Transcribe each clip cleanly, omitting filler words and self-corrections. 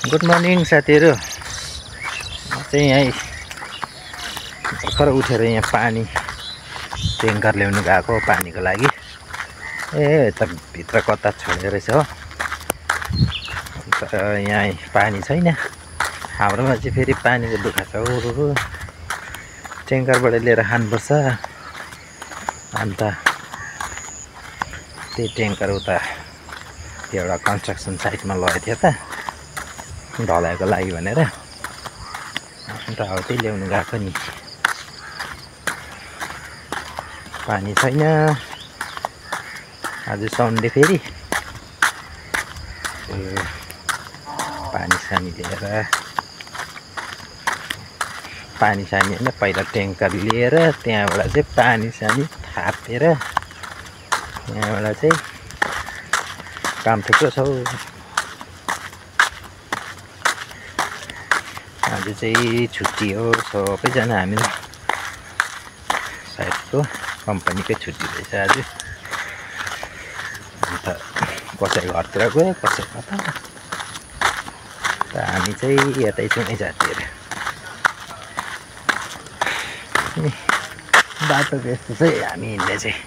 Good morning साथीहरु। म चाहिँ यही भर्खर उठेर यहाँ पानी ट्याङ्कर ल्याउनु गएको पानीको लागि। यता भित्र कता छोड्दै रहेछ हो। अन्त यहाँ पानी छैन। हाम्रोमा चाहिँ फेरि पानीको दुःख छ हो। ट्याङ्करबाट लिएर खानुपर्छ। अन्त त्यही ट्याङ्कर उता एउटा कन्स्ट्रक्सन साइटमा लगेको थियो त ढलाइको लागि भनेर। अन्त अब त्यही ल्याउनु गएको नि। पानी छैन। आज सन्डे फेरि पानी सानी लिएर पानी सानी होइन पहिला ट्याङ्कर लिएर त्यहाँबाट चाहिँ पानी सानी थापेर त्यहाँबाट चाहिँ काम थुप्रो छ। आज चाहिँ छुट्टी हो सबैजना हामी साइडको कम्पनीकै छुट्टी रहेछ आज। अन्त कसै घरतिर गयो कसै कता। हामी चाहिँ यतै छौँ है साथीहरु। बाटोको यस्तो चाहिँ हामी हिँड्ने चाहिँ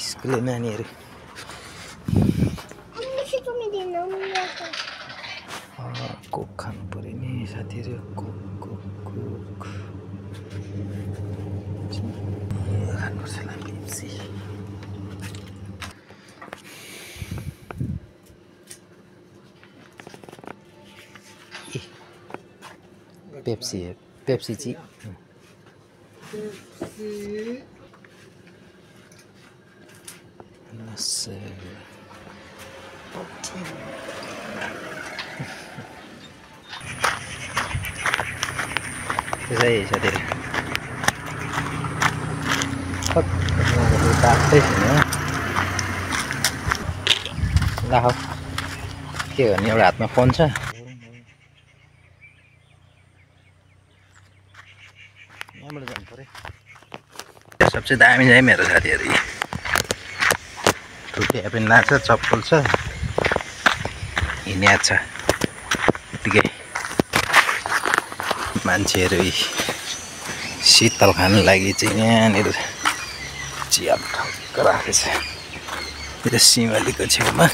स्कुले नानीहरु कोक खानु पर्यो नि साथीहरु। कोक खानुपर्छ होला पेप्सी। पेप्सी चाहिँ त्यसै साथीहरु बाटै छैन। ल हौ के गर्ने एउटा हातमा फोन छ। यहाँबाट जानु पर्यो। सबसे दामी चाहिँ मेरो साथीहरु टोपी पनि लान्छ चप्पल छ हिँड्या छ। यतिकै मान्छेहरु शीतल खानु लागि चाहिँ यहाँनिर चिया ठक्क राखेको छ। यो सिमलीको छेउमा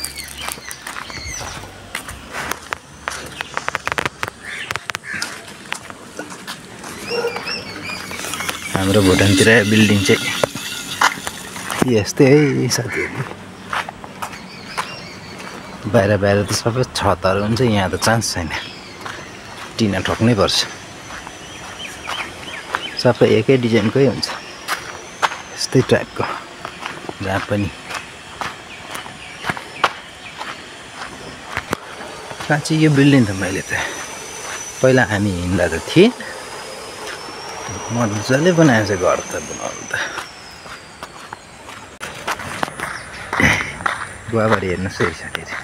हाम्रो भुटानतिर बिल्डिङ चाहिँ यस्तै है साथीहरु। बाहिर त सबै छतहरू हुन्छ, यहाँ त चान्स छैन। टिना ठोक्नै पर्छ। सबै एकै डिजाइनकै हुन्छ यस्तै टाइपको। जहाँ पनि साँच्चै यो बिल्डिङ त मैले त पहिला हामी हिँड्दा त थिएँ मजाले बनाएको छ घर त बनाउनु त। गुवाबारी हेर्नुहोस् है साथीहरु।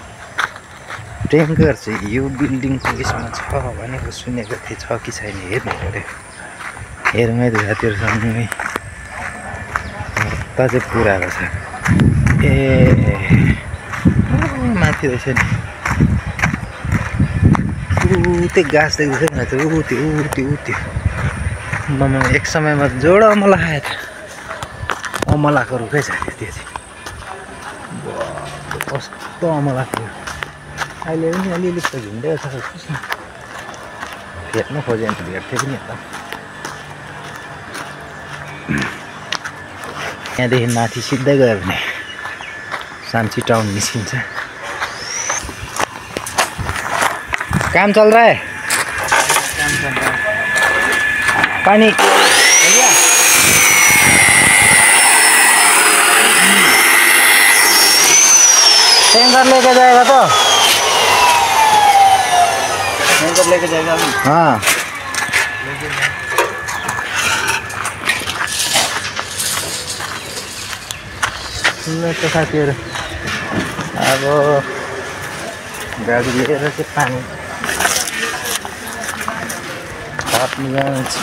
ट्याङ्कर चाहिँ यो बिल्डिङको यसमा छ भनेको सुनेको थिएँ। छ कि छैन हेर्नु पर्यो। हेरौँ है त साथीहरु सँगै। त चाहिँ पुराको छ। माथि रहेछ नि। त्यो गाछ देख्दैछ नि त्यो ममा एक समयमा जोड अमला खायो त। अमलाको रुखै छ त्यो चाहिँ। कस्तो अमला थियो। अहिले पनि अलिअलि त झुन्डै छ। भेट्न खोजे भने त भेट्थ्यो पनि त। यहाँदेखि माथि सिधै गयो भने साम्ची टाउन निस्किन्छ। काम चल रहा है। पानी टैंकर लेके जाएगा तो टैंकर लेके जाएगा। हाँ तो साथीहरु अब गाडी लिएर चाहिँ पानी थाप्नु जान्छ।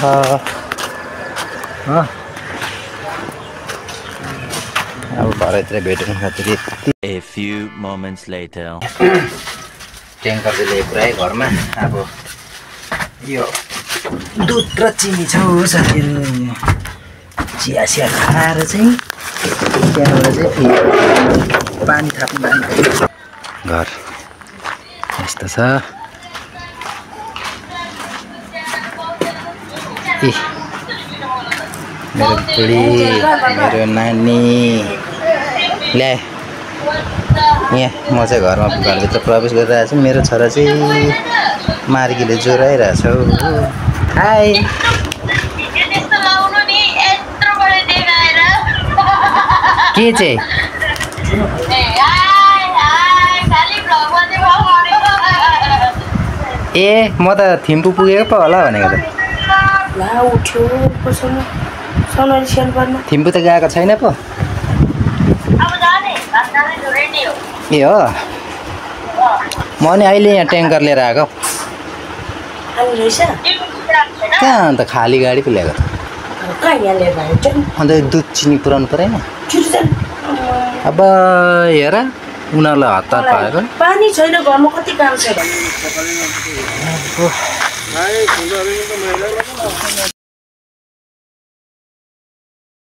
अब घरतिर भेट्नु खातिर A few moments later. Tanker चाहिँ ल्याएको पुरै घरमा अब यो दुध र चिनी छ साथीहरू चिया सिया खाएर चाहिँ त्यहाँबाट चाहिँ फेरि पानी थाप्नु बानी घर यस्तो छ ए मेरो बुढी मेरो नानी ल्याए यहाँ म चाहिँ घरमा घरभित्र प्रवेश गरिरहेको छु मेरो छोरा चाहिँ मार्गीले जोराइरहेछ हाई के चाहिँ ए म त थिम्पू पुगेको पो होला भनेको त थिम्पू त गएको छैन पो ए हो म नि अहिले यहाँ ट्याङ्कर लिएर आएको कहाँ अन्त खाली गाडी पो ल्याएको अन्त दुध चिनी पुऱ्याउनु परेन अब हेर उनीहरूलाई हतार पाएको पानी छैन घरमा कति काम छ